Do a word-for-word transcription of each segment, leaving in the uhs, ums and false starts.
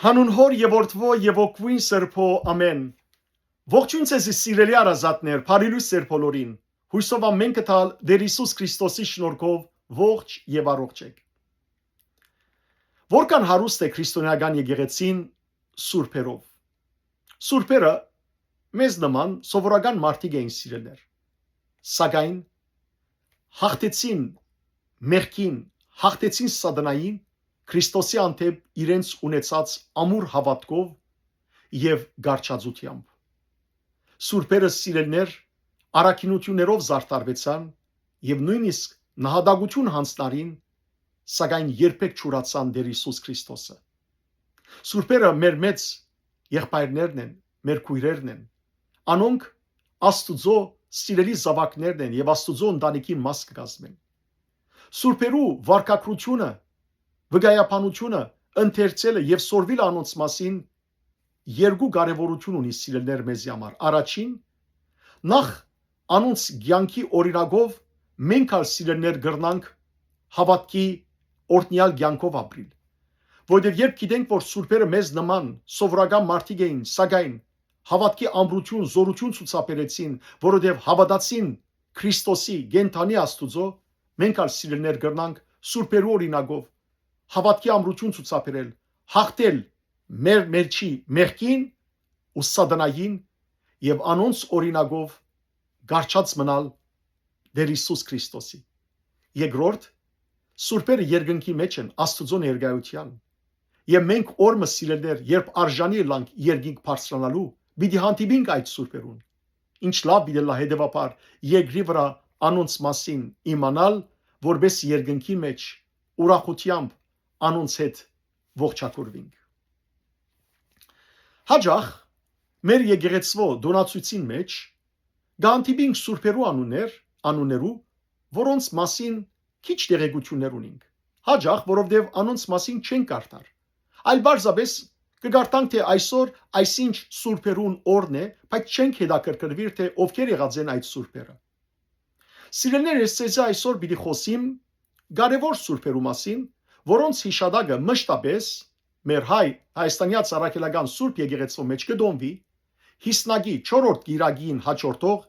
Հանուն Հօր եւ Որդւոյ եւ Հոգւոյն Սրբոյ, ամէն։ Ողջոյն ձեզի, սիրելի հարազատներ, բարի լոյս ձեր բոլորին։ Յուսով ամէն կը տալ Տէր Յիսուս Քրիստոսի շնորհքով ողջ եւ առողջ էք։ Որքան հարուստ է քրիստոնեական եկեղեցին սուրբերով։ Սուրբերը մեզ նման սովորական մարդիկ էին, սիրելիներ, սակայն հաղթեցին մեղքին, հաղթեցին սատանային Քրիստոսի հանդէպ իրենց ունեցած ամուր հաւատքով եւ կառչածութեամբ։ Սուրբերը, սիրելիներ, առաքինութիւններով զարդարուեցան եւ նոյնիսկ նահատակութիւն յանձնարին, սակայն երբեք չուրացան Տէր Յիսուս Քրիստոսը։ Սուրբերը մեր մեծ եղբայրներն են, մեր քոյրերն են։ Անոնք Աստուծոյ սիրելի զաւակներն են եւ Աստուծոյ ընտանիքին մաս կը կազմեն։ Սուրբերու վարկագրութիւնը, վկայաբանութիւնը, ընթերցելը եւ սորվիլը անոնց մասին երկու կարեւորութիւն ունի, սիրելիներ, մեզի համար։ Առաջին, նախ անոնց կեանքի օրինակով մենք ալ, սիրելիներ, կրնանք հաւատքի օրհնեալ կեանքով ապրիլ։ Որովհետեւ երբ գիտենք, որ սուրբերը մեզ նման սովորական մարդիկ էին, սակայն հաւատքի ամրութիւն, զօրութիւն ցուցաբերեցին, որովհետեւ հաւատացին Քրիստոսի, կենդանի Աստուծոյ, մենք ալ, սիրելիներ, կրնանք սուրբերու օրինակով հաւատքի ամրութիւն ցուցաբերել, հաղթել մեր, մեր չի մեղքին ու սատանային եւ անոնց օրինակով կառչած մնալ Տէր Յիսուս Քրիստոսի։ Երկրորդ, սուրբերը երկնքի մէջ են, Աստուծոյ ներկայութեան։ Եւ մենք օր մը, սիրելիներ, երբ արժանի ըլլանք երկինք բարձրանալու, պիտի հանդիպինք այդ սուրբերուն։ Ինչ լաւ պիտի ըլլայ հետեւաբար երկրի վրայ անոնց մասին իմանալ, որպէս երկնքի մէջ ուրախութեամբ անոնց հետ ողջագուրվինք։ Յաճախ մեր եկեղեցւոյ տօնացոյցին մէջ կը հանդիպինք սուրբերու անուններ, անուններու, որոնց մասին քիչ տեղեկութիւններ ունինք։ Յաճախ, որովհետեւ անոնց մասին չենք կարդար, այլ պարզապէս կը կարդանք, թէ այսօր այսինչ սուրբերուն օրն է, բայց չենք հետաքրքրուիր, թէ ովքեր եղած են այդ սուրբերը։ Սիրելիներ, ես ձեզի այսօր պիտի խօսիմ կարեւոր սուրբերու մասին, որոնց յիշատակը մշտապէս մեր հայ, հայաստանեաց առաքելական Սուրբ Եկեղեցւոյ մէջ կը տօնուի յիսնակի չորրորդ կիրակին յաջորդող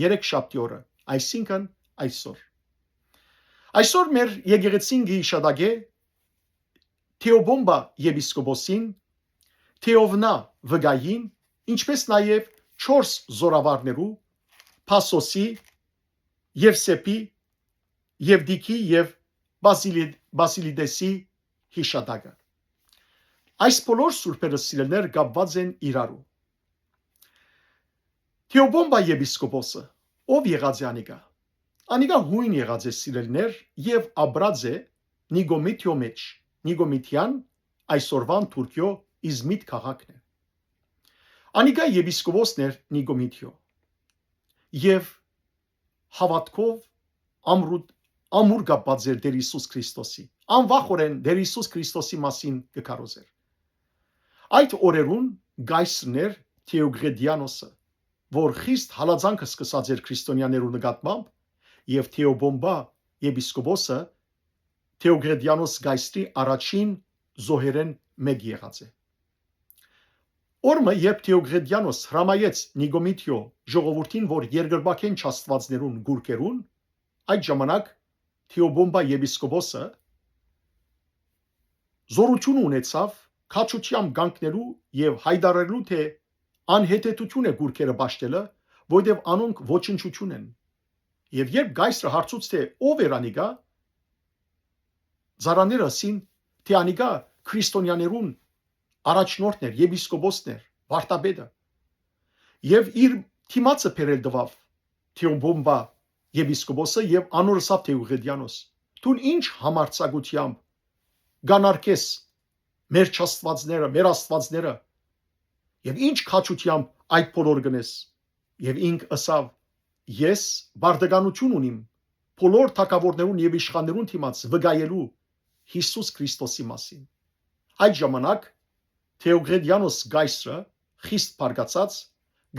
երեք շաբթի օրը, այսինքն այսօր։ Այսօր մեր եկեղեցին կը յիշատակէ Թեոբոմբա եպիսկոպոսին, Թեովնա վկային, ինչպէս նաեւ չորս զորավարներու՝ Փասոսի, Եվսեփի, Եվդիքի եւ Բասիլի-, Բասիլիդեսի յիշատակը։ Այս բոլոր սուրբերը, սիրելիներ, կապուած են իրարու։ Թեոբոմբա եպիսկոպոսը ո՞վ եղած է անիկա։ Անիկա յոյն եղած է, սիրելիներ, եւ ապրած է Նիկոմիդիոյ մէջ։ Նիկոմիդիան այսօրուան Թուրքիոյ Իզմիտ քաղաքն է։ Անիկա եպիսկոպոսն էր Նիկոմիդիոյ եւ հաւատքով ամրուտ-, ամուր կապուած էր Տէր Յիսուս Քրիստոսի։ Անվախօրէն Տէր Յիսուս Քրիստոսի մասին կը քարոզէր։ Այդ օրերուն կայսրն էր Թեոկղետիանոսը, որ խիստ հալածանքը սկսած էր քրիստոնեաներու նկատմամբ, եւ Թեոբոմբա եպիսկոպոսը Թեոկղետիանոս կայսրի առաջին զոհերէն մէկ եղած է։ Օր մը, երբ Թեոկղետիանոս հրամայեց Նիկոմիդիոյ ժողովուրդին, որ երկրպագեն չաստուածներուն կուրքերուն, այդ ժամանակ Թեոբոմբա եպիսկոպոսը զօրութիւն ունեցաւ քաջութեամբ կանգնելու եւ յայտարարելու, թէ անհեթեթութիւն է կուրքերը պաշտելը, որովհետեւ անոնք ոչնչութիւն են։ Եւ երբ կայսրը հարցուց, թէ ո՞վ էր անիկա, ծառաները ըսին, թէ անիկա քրիստոնեաներուն առաջնորդն էր, եպիսկոպոսն էր, վարդապետը։ Եւ իր դիմացը բերել տուաւ Թեոբոմբա եպիսկոպոսը եւ անոր ըսաւ Թեոկղետիանոս. «Դուն ի՞նչ համարձակութեամբ կանարգես մեր չաստուածները, մեր աստուածները, եւ ի՞նչ քաջութեամբ այդ բոլոր կ'ընես»։ Եւ ինք ըսաւ. «Ես պարտականութիւն ունիմ բոլոր թագաւորներուն եւ իշխաններուն դիմաց վկայելու Յիսուս Քրիստոսի մասին»։ Այդ ժամանակ Թեոկղետիանոս կայսրը, խիստ բարկացած,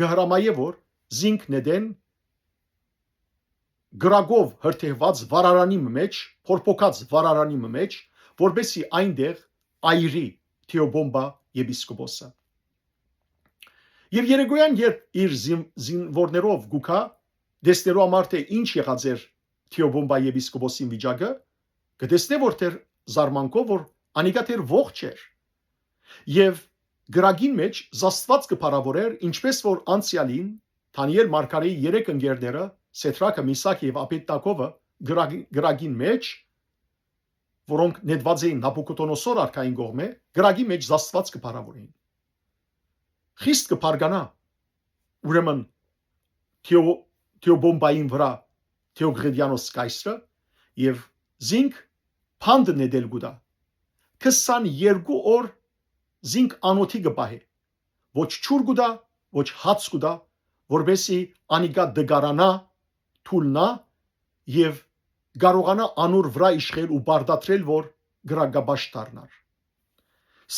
կը հրամայէ, որ զինք նետեն կրակով հրդեհուած վառարանի մը մէջ, փորփոքած վառարանի մը մէջ, որպեսզի այնտեղ այրի Թեոբոմբա եպիսկոպոսը։ Եւ երեկոյան, երբ իր զին-, զինուորներով գուքա, տեսնելու համար, թե ինչ եղած էր Թեոբոմբա եպիսկոպոսին վիճակը, կը տեսնէ, որ դեռ զարմանքով, որ անիկա դեռ ողջ էր։ Եւ կրակին մէջ զաստուած կը փառաւորէր, ինչպէս որ անցեալին Դանիել մարգարեի երեք ընկերները, Սեդրակը, Միսակը եւ Աբեդնագովը, կրակի-, կրակին մէջ, որոնք նետուած էին Նաբուքոդոնոսոր արքային կողմէ, կրակի մէջ զաստուած կը փառաւորէին։ Խիստ կը բարգանայ, ուրեմն, Թեո-, Թեոբոմբային վրայ Թեոկղեդիանոս կայսրը, եւ զինք փանդ նետել կու տայ։ Քսանեերկու օր զինք անօթի կը պահէ։ Ոչ ջուր կու տայ, ոչ հաց կու տայ, որպէսզի անիկա տկարանայ, թուլնայ եւ կարողանայ անոր վրայ իշխել ու պարտադրել, որ կրակապաշտ դառնար։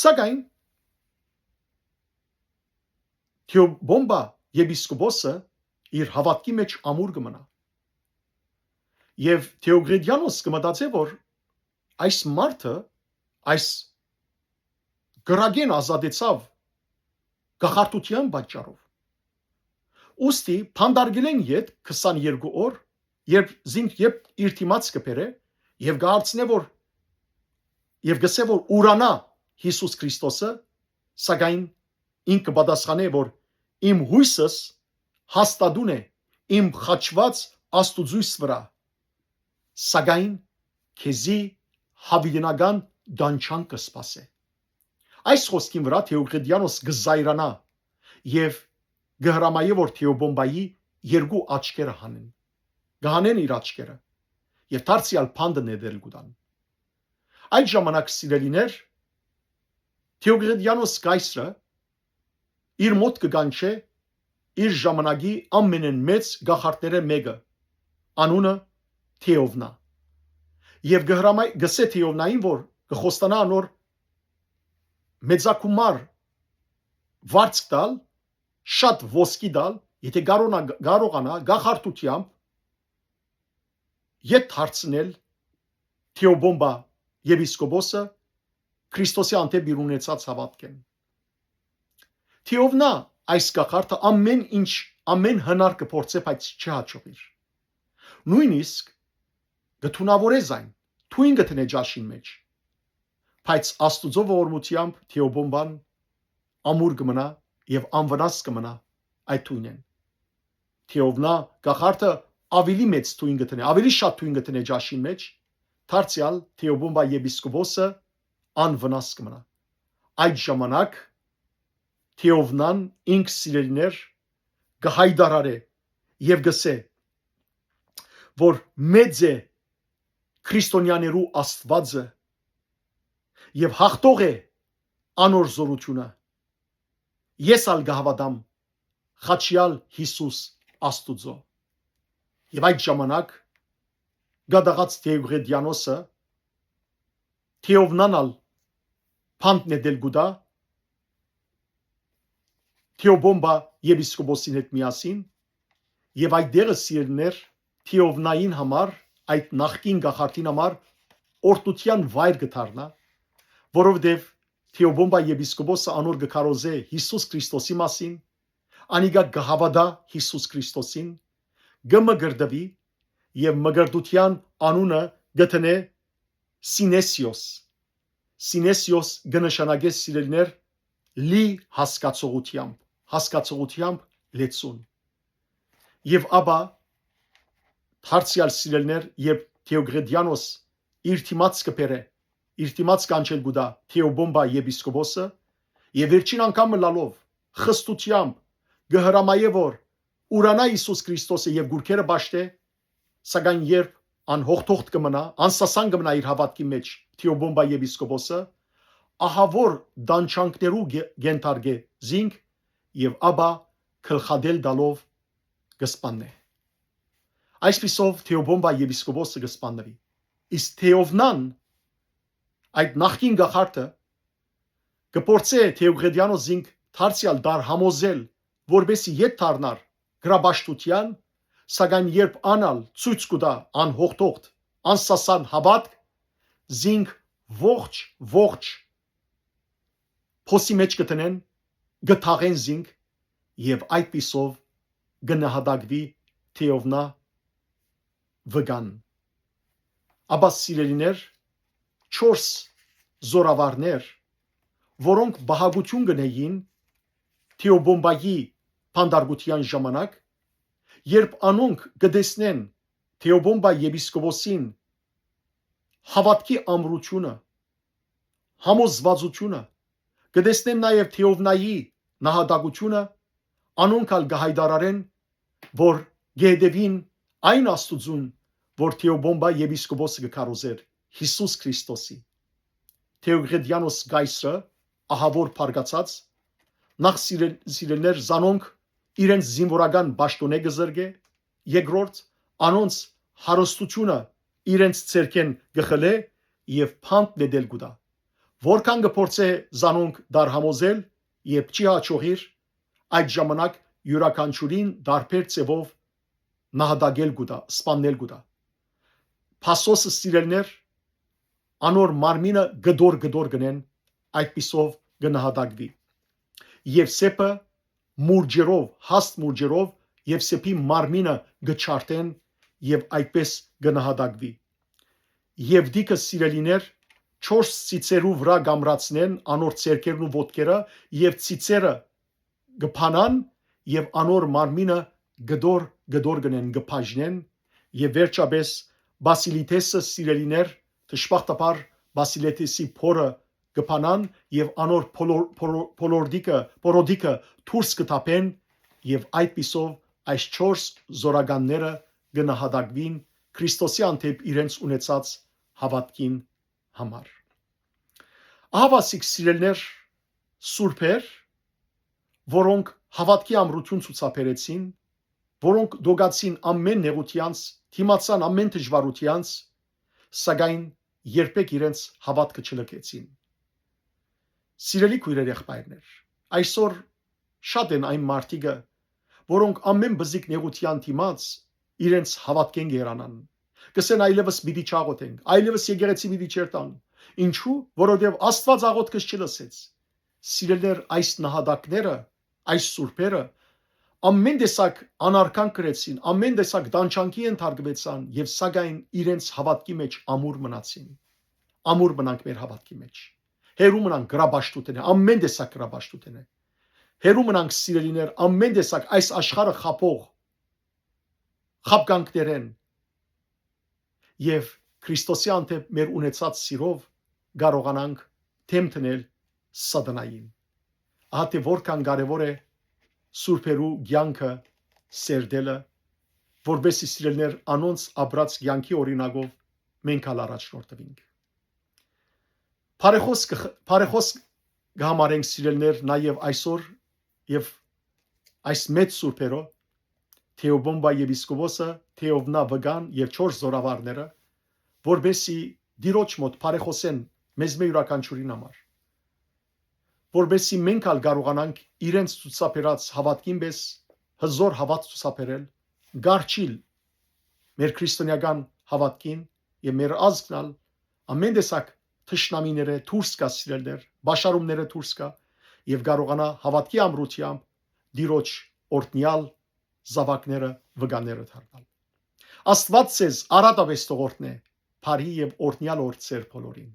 Սակայն Թեոբոմբա եպիսկոպոսը իր հաւատքի մէջ ամուր կը մնայ։ Եւ Թեոկղեդիանոս կը մտածէ, որ այս մարդը այս կրակէն ազատեցաւ կախարդութեան պատճառով։ Ուստի փանդարգելէն յետ քսանեերկու օր, երբ զինք, երբ իր դիմաց կը բերէ եւ կը հարցնէ, որ, եւ կ'ըսէ, որ ուրանայ Յիսուս Քրիստոսը, սակայն ինք կը պատասխանէ, որ իմ յոյսս հաստատուն է իմ խաչուած Աստուծոյս վրայ, սակայն քեզի յաւիտենական տանջանք կը սպասէ։ Այս խօսքին վրայ Թեոկղեդիանոս կը զայրանայ եւ կը հրամայէ, որ Թեոբոմբայի երկու աչքերը հանեն։ Կը հանեն իր աչքերը եւ դարձեալ փանդը նետել կու տան։ Այդ ժամանակ, սիրելիներ, Թեոկղեդիանոս կայսրը իր մօտ կը կանչէ իր ժամանակի ամենէն մեծ կախարդներէ մէկը, անունը Թեովնա։ Եւ կը հրամայ-, կ'ըսէ Թեովնային, որ կը խոստանայ անոր մեծագումար վարձք տալ, շատ ոսկի տալ, եթէ կարողանայ, կարողանայ կախարդութեամբ ետ դարձնել Թեոբոմբա եպիսկոպոսը Քրիստոսի հանդէպ իր ունեցած հաւատքէն։ Թեովնա այս կախարդը ամեն ինչ, ամեն հնար կը փորձէ, բայց չի հաջողիր։ Նոյնիսկ կը թունաւորէ զայն, թոյն կը դնէ ճաշին մէջ։ Բայց Աստուծոյ ողորմութեամբ Թեոբոմբան ամուր կը մնայ եւ անվնաս կը մնայ այդ թոյնէն։ Թեովնա կախարդը աւելի մեծ թոյն կը դնէ, աւելի շատ թոյն կը դնէ ճաշին մէջ, դարձեալ Թեոբոմբա եպիսկոպոսը անվնաս կը մնայ։ Այդ ժամանակ Թեովնան ինք, սիրելիներ, կը յայտարարէ եւ կ'ըսէ, որ մեծ է քրիստոնեաներու Աստուածը եւ յաղթող է անոր զօրութիւնը։ Ես ալ կը հաւատամ խաչեալ Յիսուս Աստուծոյ։ Եւ այդ ժամանակ կատաղած Թեոկղեդիանոսը Թեովնան ալ փանդ նետել կու տայ Թեոբոմբա եպիսկոպոսին հետ միասին, եւ այդ դեղը, սիրելիներ, Թեովնային համար, այդ նախկին կախարդին համար օրհնութեան վայր կը դառնայ, որովհետեւ Թեոբոմբա եպիսկոպոսը անոր կը քարոզէ Յիսուս Քրիստոսի մասին, անիկա կը հաւատայ Յիսուս Քրիստոսին, կը մկրտուի եւ մկրտութեան անունը կը դնէ Սինեսիոս։ Սինեսիոս կը նշանակէ, սիրելիներ, լի հասկացողութեամբ, հասկացողութեամբ լեցուն։ Եւ ապա դարձեալ, սիրելիներ, երբ Թեոկղեդիանոս իր դիմաց կը բերէ, իր դիմաց կանչել կու տայ Թեոբոմբա եպիսկոպոսը, եւ վերջին անգամ ըլալով խստութեամբ կը հրամայէ, որ ուրանայ Յիսուս Քրիստոսը եւ գուրքերը պաշտէ, սակայն երբ անյողդյողդ կը մնայ, անսասան կը մնայ իր հաւատքի մէջ Թեոբոմբա եպիսկոպոսը, ահաւոր տանջանքներու կը-, կ'ենթարկէ զինք եւ ապա գլխատել տալով կը սպաննէ։ Այսպիսով Թեոբոմբա եպիսկոպոսը կը սպաննուի։ Իսկ Թեովնան, այդ նախկին կախարդը, կը փորձէ Թեոկղեդիանոս զինք դարձեալ դար համոզել, որպեսզի ետ դառնար գրապաշտութեան, սակայն երբ ան ալ ցոյց կու տայ անյողդյողդ, անսասան հաւատք, զինք ողջ, ողջ փոսի մէջ կը դնեն, կը թաղեն զինք եւ այդպիսով կը նահատակուի թէ ով նա վկան։ Ապա, սիրելիներ, չորս զորավարներ, որոնք պահակութիւն կ'ընէին թէ ով բոմբայի բանտարկութեան ժամանակ, երբ անոնք կը տեսնեն թէ ով բոմբա եպիսկոպոսին հաւատքի ամրութիւնը, համոզուածութիւնը, կը տեսնեն նաեւ թէ ով նայի նահատակութիւնը, անոնք ալ կը յայտարարեն, որ կը հետեւին այն Աստուծուն, որ թէ ով բոմբա եպիսկոպոսը կը քարոզէր, Յիսուս Քրիստոսի։ Թէ ով Ղեդեանոս կայսրը, ահաւոր բարկացած, նախ, սիրել-, սիրելիներ, զանոնք իրենց զինուորական պաշտօնէ կը զրկէ, երկրորդ, անոնց հարստութիւնը իրենց ձեռքէն կը խլէ եւ բանտ նետել կու տայ։ Որքան կը փորձէ զանոնք դարհամոզել, երբ չի հաջողիր, այդ ժամանակ իւրաքանչիւրին տարբեր ձեւով նահատակել կու տայ, սպաննել կու տայ։ Փասոսը, սիրելիներ, անոր մարմինը կտոր-կտոր կ'ընեն, այդպիսով կը նահատակուի։ Եւսէփը մուրճերով, հաստ մուրճերով Եւսէփի մարմինը կը չարդեն եւ այդպէս կը նահատակուի։ Եւտիքը, սիրելիներ, չորս ծիծերու վրայ կ'ամրացնեն անոր ձեռքերն ու ոտքերը եւ ծիծերը կը բանան եւ անոր մարմինը կտոր-կտոր կ'ընեն, կը բաժնեն եւ վերջապէս Բասիլիթեսը, սիրելիներ, դժբախտաբար Բասիլիթեսի փորը կը բանան եւ անոր փոլոր-, փորո-, փոլորդիկը, փորոդիկը դուրս կը թափեն եւ այդպիսով այս չորս զորականները կը նահատակուին Քրիստոսի հանդէպ իրենց ունեցած հաւատքին համար։ Ահա, սիրելիներ, սուրբեր, որոնք հաւատքի ամրութիւն ցուցաբերեցին, որոնք դոգացին ամէն նեղութեանց, դիմացան ամէն դժուարութեանց, սակայն երբեք իրենց հաւատքը չլքեցին։ Սիրելի քոյրեր, եղբայրներ, այսօր շատ են այն մարդիկը, որոնք ամէն բզիկ նեղութեան դիմաց իրենց հաւատքէն կ'երանան։ Կ'ըսեն, այլեւս պիտի չաղոթենք, այլեւս եկեղեցի պիտի չերթանք։ Ինչու՞, որովհետեւ Աստուած աղոթքս չլսեց։ Սիրելիներ, այս նահատակները, այս սուրբերը ամէն տեսակ անարգանք կրեցին, ամէն տեսակ տանջանքի ենթարկուեցան եւ սակայն իրենց հաւատքի մէջ ամուր մնացին։ Ամուր մնանք մեր հաւատքի մէջ։ Հեռու մնանք կրապաշտութենէ, ամէն տեսակ կրապաշտութենէ։ Հեռու մնանք, սիրելիներ, ամէն տեսակ այս աշխարհը խաբող խաբկանքներէն եւ Քրիստոսի հանդէպ մեր ունեցած սիրով կարողանանք դէմ դնել սատանային։ Ահա թէ որքան կարեւոր է սուրբերու կեանքը սերտելը, որպեսզի, սիրելիներ, անոնց ապրած կեանքի օրինակով մենք ալ առաջնորդուինք։ Բարեխօս կը խը-, բարեխօս կը համարենք, սիրելիներ, նաեւ այսօր եւ այս մեծ սուրբերով, թէ ով Պոմպա եպիսկոպոսը, թէ ով Նա վկան եւ չորս զորավարները, որպեսզի Տիրոջ մօտ բարեխօսեն մեզմէ իւրաքանչիւրին համար, որպեսզի մենք ալ կարողանանք իրենց ցուցաբերած հաւատքին պէս հզօր հաւատք ցուցաբերել, կառչիլ մեր քրիստոնեական հաւատքին եւ մեր ազգն ալ ամէն տեսակ թշնամիներէ դուրս գայ, սիրելիներ, պաշարումներէ դուրս գայ եւ կարողանայ հաւատքի ամրութեամբ Տիրոջ օրհնեալ զաւակները, վկաները դառնալ։ Աստուած ձեզ արատապէս թող օրհնէ, բարի եւ օրհնեալ օր ձեր բոլորին։